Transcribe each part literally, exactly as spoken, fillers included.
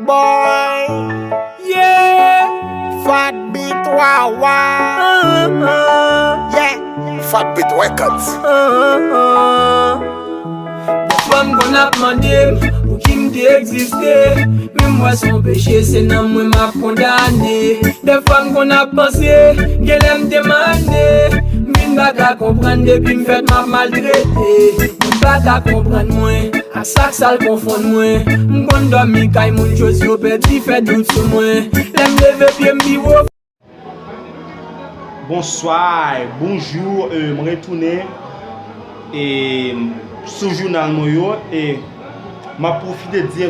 Boy, yeah, Fat Beat Wawa. Yeah, Fat Beat Records. Dèfwa m konn ap mande m pou ki m te egziste. Men m wè se yon peche, se nanm mwen m ap kondane. Dèfwa m konn ap panse, genlè m te mande. M vin pa ka konprann, depi m fèt m ap maltrete. Moun pa ka konprann mwen, ak sa k sal konfonn mwen. M konn dòmi kay moun, Jozye pèdi fè dout sou mwen. Lè m leve pye m pi wo. Bonswa, bonjou, e, mwen retounen, e, sou jounal mwen yo, e m ap pwofite di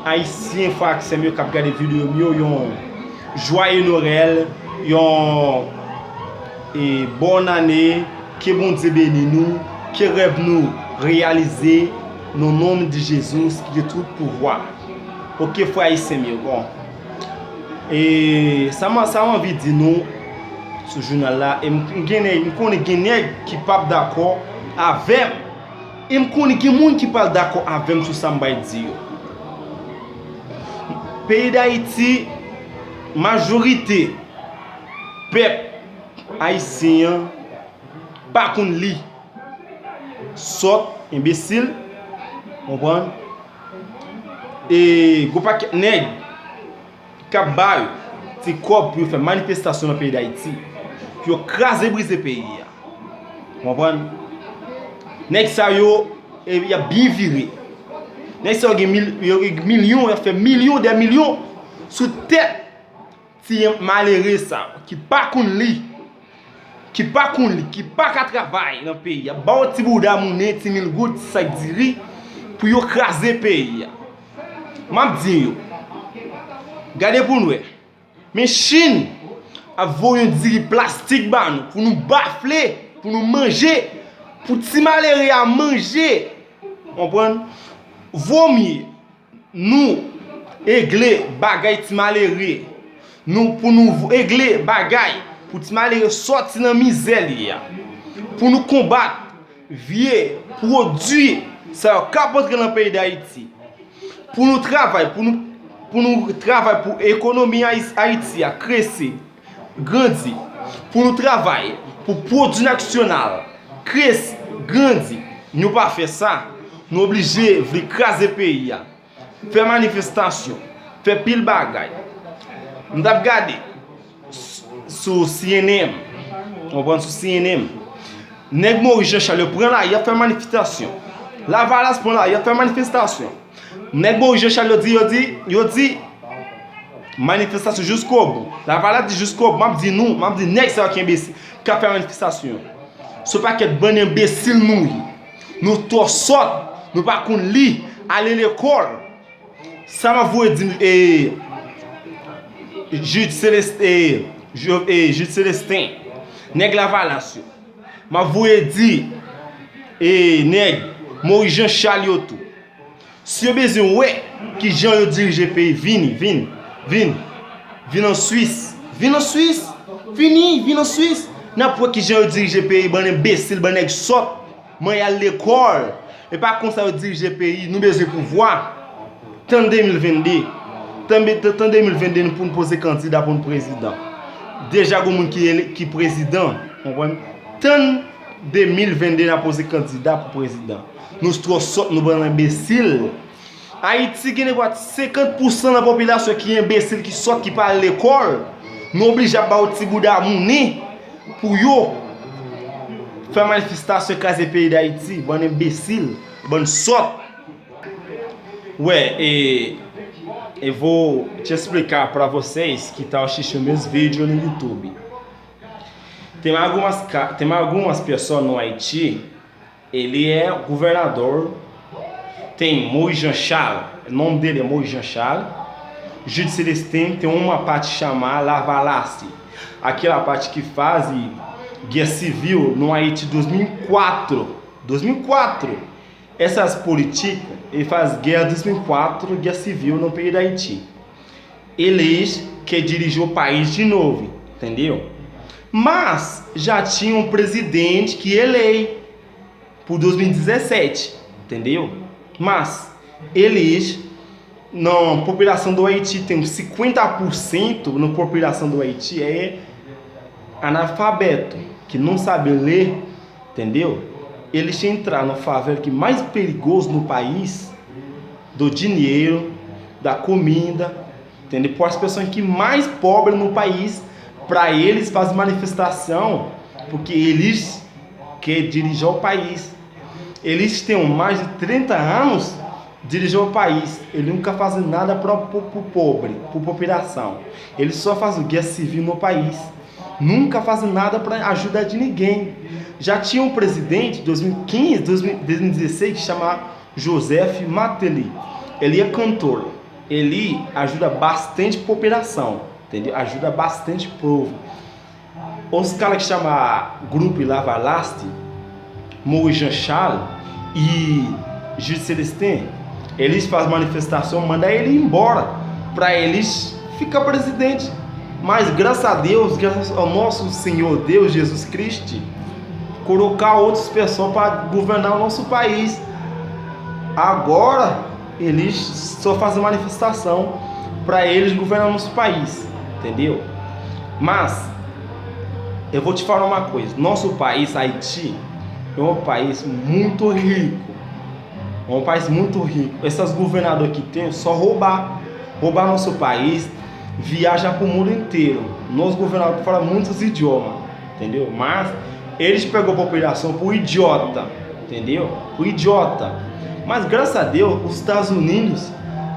Ayisyen, frè ak sè m yo k ap gade videyo m yo, yon jwaye Nwèl, yon, e, bòn ane, ke Bondye beni nou, ke rèv nou reyalize, nan non de Jezi ki gen tout pouvwa. Oke, frè Ayisyen m yo, bon. E sa m, sa m anvi di nou sou jounal la, e m, m gen nèg, m konnen gen nèg ki p ap dakò avè m. E m konnen gen moun ki pral dakò avè m sou sa m bay di yo. Peyi Dayiti, majorite pèp ayisyen an pa konn li. Sòt, enbesil, konprann? E gwo pakèt nèg k ap ba yo ti kòb pou yo fè manifestasyon nan peyi Dayiti, pou yo kraze brize peyi a. Konprann? Nèg sa yo, e, y ap byen vire. Nèg sa yo gen mil, yo gen milyon, y ap fè milyon dè milyon sou tèt ti malere sa ki pa konn li, ki pa konn li, ki pa ka travay nan peyi a, ba yo ti bouda mounen, ti mil goud, ti sak diri pou yo kraze peyi a. M ap di yo, gade pou n wè. Men Chin ap voye yon diri plastik ba nou pou nou bafle, pou nou manje, pou ti malere a manje. Konprann? Vomye nou regle bagay ti malere. Nou, pou nou regle bagay pou ti malere sòti nan mizè li a. Pou nou konbat vye pwodui sa yo k ap antre nan peyi Dayiti. Pou nou travay, pou nou, pou nou travay pou ekonomi Ayi-, Ayiti a krese, grandi. Pou nou travay pou pwodui nasyonal krese, grandi. Nou pa fè sa, nou oblije vle kraze peyi a. Fè manifestasyon, fè pil bagay. M t ap gade s-, sou C N N, w konprann, sou C N N. Nèg Moyiz Jan Chal yo pran lari, y ap fè manifestasyon. Lavalas pran lari, y ap fè manifestasyon. Nèg Moyiz Jan Chal yo di, yo di, yo di, manifestasyon jiskobou. Lavalas di jiskobou. M ap di nou, m ap di nèg sa yo ki enbesil, k ap fè manifestasyon. Se yon pakèt bann enbesil nou ye. Nou twò sòt, nou pa konn li, ale lekòl. Sa m ap voye di, e, Jude Célestin, e, Jo-, e, Jude Célestin, nèg Lavalas yo. M ap voye di, e, nèg Moyiz Jan Chal yo tou. Si yo bezwen wè kijan yo dirije peyi, vini, vin, vin, vin an Swis. Vin an Swis. Vini, vin an Swis. N ap wè kijan yo dirije peyi, bann enbesil, bann nèg sòt. Manyen al lekòl. E pa konsa yo dirije peyi. Nou bezwen pouvwa. Tann de mil vennde. Tann, tann de mil vennde nou pou n poze kandida pou n prezidan. Deja gon moun ki ele-, ki prezidan. Konprann? Tann de mil vennde n a poze kandida pou prezidan. Nou twò sòt, nou bann enbesil. Ayiti gen nenpòt senkant pousan nan popilasyon ki enbesil, ki sòt, ki pa al lekòl. Nou oblije ap ba yo ti bouda mounen pou yo fè manifestasyon kraze peyi Dayiti, bann enbesil, bann sòt. Ué, e, e vou te explicar para vocês que tá assistindo meus vídeos no YouTube. Tem algumas, ca- tem algumas pessoas no Haiti, ele é governador, tem Moisés Jean Charles, o nome dele é Moisés Jean Charles, Júlio Celestino, tem uma parte chamada Lavalassi, aquela parte que faz guerra civil no Haiti dois mil e quatro, dois mil e quatro, essas políticas, ele faz guerra dois mil e quatro, guerra civil no período Haiti. Eles que dirige o país de novo, entendeu? Mas já tinha um presidente que ele por dois mil e dezessete, entendeu? Mas eles Não, população do Haiti tem cinquenta por cento na população do Haiti é analfabeto, que não sabe ler, entendeu? Eles entraram na favela que mais perigoso no país, do dinheiro, da comida, entendeu? Para as pessoas que mais pobres no país, para eles fazem manifestação, porque eles querem dirigir o país. Eles têm mais de trinta anos dirigindo o país. Eles nunca fazem nada para o pobre, para a população. Eles só fazem guerra civil no país. Nunca fazem nada para ajudar de ninguém. Já tinha um presidente, dois mil e quinze, dois mil, dois mil e dezesseis, que chama Joseph Martelly. Ele é cantor. Ele ajuda bastante população, entendeu? Ajuda bastante povo. Os caras que chama grupo Lavalas, Moïse Jean Charles e Gilles Celestin, eles fazem manifestação, manda ele embora, para eles ficar presidente. Mas graças a Deus, graças ao nosso Senhor Deus Jesus Cristo, colocar outras pessoas para governar o nosso país. Agora, eles só fazem manifestação para eles governar nosso país, entendeu? Mas eu vou te falar uma coisa, nosso país, Haiti, é um país muito rico. É um país muito rico. Esses governadores que tem, só roubar. Roubar nosso país, viajar pro mundo inteiro. Nosso governador fala muitos idiomas, entendeu? Mas eles pegou a população por idiota, entendeu? Por idiota. Mas graças a Deus, os Estados Unidos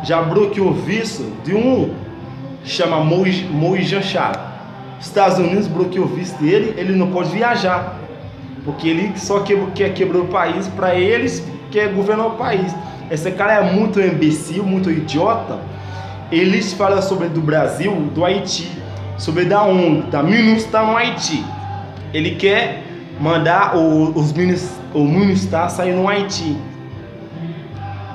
já bloqueou o visto de um que chama Moïse, Moïse Jean Charles. Os Estados Unidos bloqueou o visto dele, ele não pode viajar. Porque ele só que, quer quebrar o país para eles, quer governar o país. Esse cara é muito imbecil, muito idiota. Eles falam sobre do Brasil, do Haiti, sobre da ONG, da MINUSTAH no Haiti. Ele quer mandar o, os minus, o MINUSTAH sair no Haiti.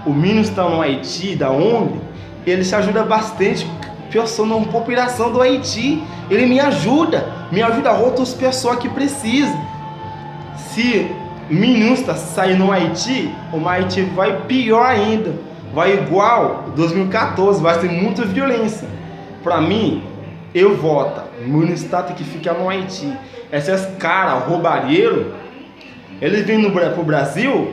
O MINUSTAH no Haiti, da ONG, eles ajudam bastante pessoas na população do Haiti. Ele me ajuda, me ajuda outras pessoas que precisam. Se MINUSTAH sair no Haiti, o Haiti vai pior ainda. Vai igual dois mil e catorze, vai ser muita violência. Para mim, eu voto. MINUSTAH tem que ficar no Haiti. Esses caras roubalheiro, ele vem no, Bra- pro Brasil,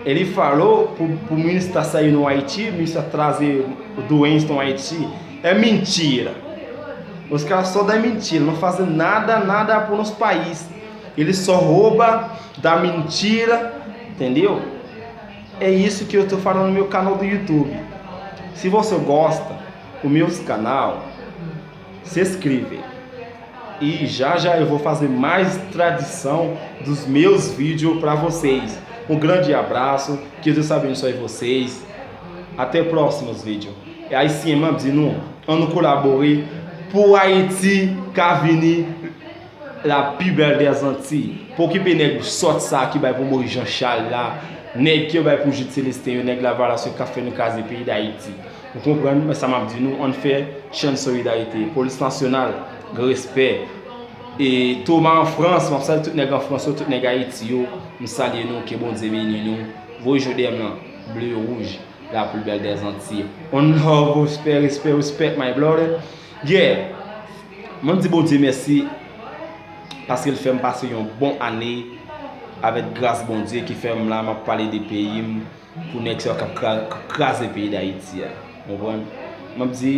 ele falou pro, pro MINUSTAH sair no Haiti, MINUSTAH trazer doença no Haiti. É mentira. Os caras só dão mentira, não fazem nada, nada pro nosso país. Eles só roubam, dá mentira, entendeu? É isso que eu tô falando no meu canal do YouTube. Se você gosta do meu canal, se inscreve. E já já eu vou fazer mais tradução dos meus vídeos para vocês. Um grande abraço, que Deus abençoe vocês. Até próximos vídeos. E Ayisyen, m ap di nou, ann nou kolabore pou Ayiti ka vini la pi bèl dèzantiy. Pa okipe nèg sòt sa ki bay pou Moïse Jean Charles la, nèg ki bay pou Jude Célestin yo, nèg Lavalas yo k ap fè nou kraze peyi Dayiti. Ou konprann? Men sa m ap di nou, ann fè chenn solidarite. Polis nasyonal, gran respè. E Thomas an Frans, m ap salye tout nèg an Frans yo, tout nèg Ayiti yo, m salye nou, ke Bondye beni nou. Voye jodi a m lan, ble, wouj, la pli bèl dèzantiy. One love, respè, respè, respect, my brother. Yeah. Mwen di Bondye mèsi paske l fè m pase yon bon ane avèk gras Bondye ki fè m la, m ap pale de peyi m pou nèg sa yo k ap kra- k ap kraze peyi Dayiti a. Konprann? M ap di,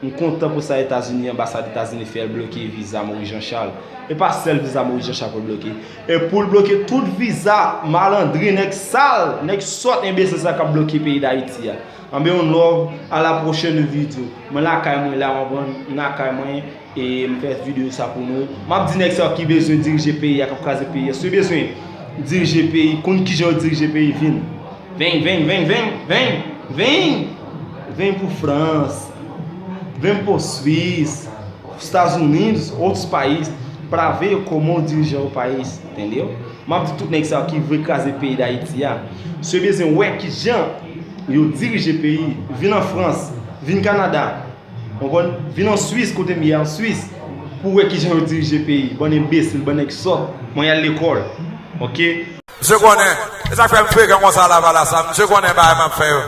m kontan pou sa Etazini, anbasad Etazini fè l bloke viza Moïse Jean Charles. E pa sèl viza Moïse Jean Charles pou l bloke. E pou l bloke tout viza malandren, nèg sal, nèg sòt, enbesil sa k ap bloke peyi Dayiti a. Anben, yon love, a la pwochèn videyo. Mwen lakay mwen la, w konprann, m lakay mwen, e m fè videyo sa pou nou. M ap di nèg sa yo ki bezwen dirije peyi a, k ap kraze peyi a. Si w bezwen dirije peyi, konn kijan yo dirije peyi, vin. Vin, vin, vin, vin, vin, vin. Vin pou Frans. Vin pou Swis. Estados Unidos, outros países, pra ver como dirigir o país, entendeu? M ap di tout nèg sa yo ki vle kraze peyi Dayiti a. Si yo bezwen wè kijan yo dirije peyi, vin an Frans, vin Kanada, konprann? Vin an Swis, kote m ye an Swis, pou w wè kijan yo dirije peyi. Bann enbesil, bann nèg sòt, mwen y al lekòl. Oke? Misye konnen, e sa k fè m frekan konsa Lavalas la, misye konnen bagay m ap fè yo.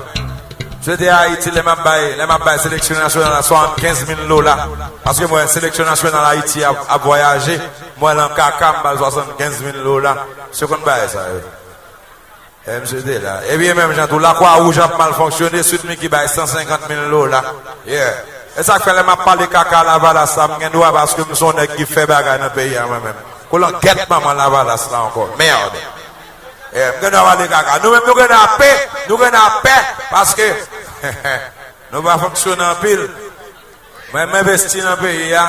Swete Ayiti, lè m ap bay, lè m ap bay seleksyon nasyonal la swasannkenz mil dola. Paske mwen, seleksyon nasyonal Ayiti ap, ap vwayaje, mwen nan kaka, m ba l swasannkenz mil dola. Se konn bagay sa yo. E, misye te la. Ebyen, menm jan tou, Lakwa Wouj ap mal fonksyone, Sweet Micky bay san senkant mil dola. Yeah. E sa k fè lè m ap pale kaka Lavalas la, m gen dwa paske m se yon nèg ki fè bagay nan peyi a mwen menm. Kou langèt manman Lavalas la ankò. Merde. Eh, m gen dwa pale kaka. Nou menm nou gen dwa pè, nou gen dwa pè, paske nou pa fonksyone anpil. Mwen, m envesti nan peyi a.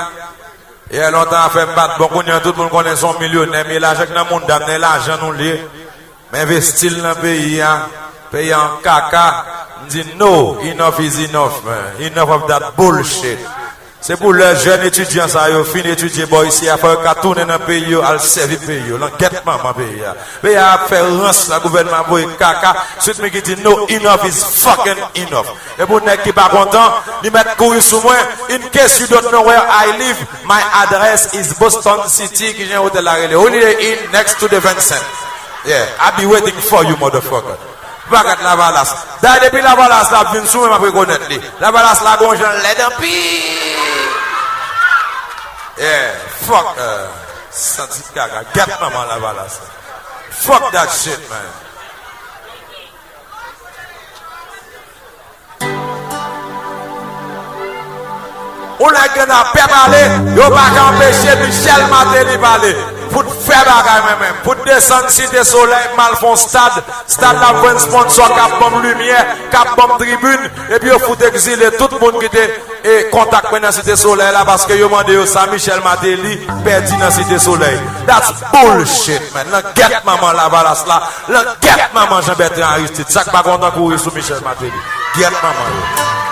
Yè lontan afè m pa t bon, kounye a tout moun konnen se yon milyonè, m ye lajan k nan moun dam, nan lajan nou l ye. M envesti l nan peyi a. Peyi a an kaka. M di no, enough is enough, man. Enough of that bullshit. Se pou lè jèn etidyan sa yo fin etidye bò isi a, fò yo ka tounen nan peyi yo, al sèvi peyi yo. Langèt manman peyi a. Peyi a ap fè rans la, gouvènman ap voye kaka. Sweet Micky di no, enough is fucking enough. E pou nèg ki pa kontan, li mèt kouri sou mwen. In case you don't know where I live, my address is Boston City, ki jan otèl la rele? Holiday Inn next to the Vincent. Yeah, I be waiting for you, motherfucker. Bagay Lavalas. Dayè depi Lavalas la ap vin sou mwen, m ap rekonèt li. Lavalas la gon jan lèd anpil. Yeah, fuck, uh, santi kaka. Gèt manman Lavalas. Fuck that shit, man. Ou nèg gen nan pè pale, yo pa ka anpeche Michel Martelly pale. Pou t fè bagay mwen menm, pou t desann Site Solèy, m al fè yon stad, stad la ap jwenn sponsò k ap ban m limyè, k ap ban m tribin, epi yo fout egzile tout moun ki te e kontak mwen nan Site Solèy la, paske yo mande yo sa Michel Martelly pèdi nan Site Solèy. That's bullshit, man. Langèt manman Lavalas la, langèt manman Jean Bertrand Aristide. Sa k pa kontan kouri sou Michel Martelly. Gèt manman yo.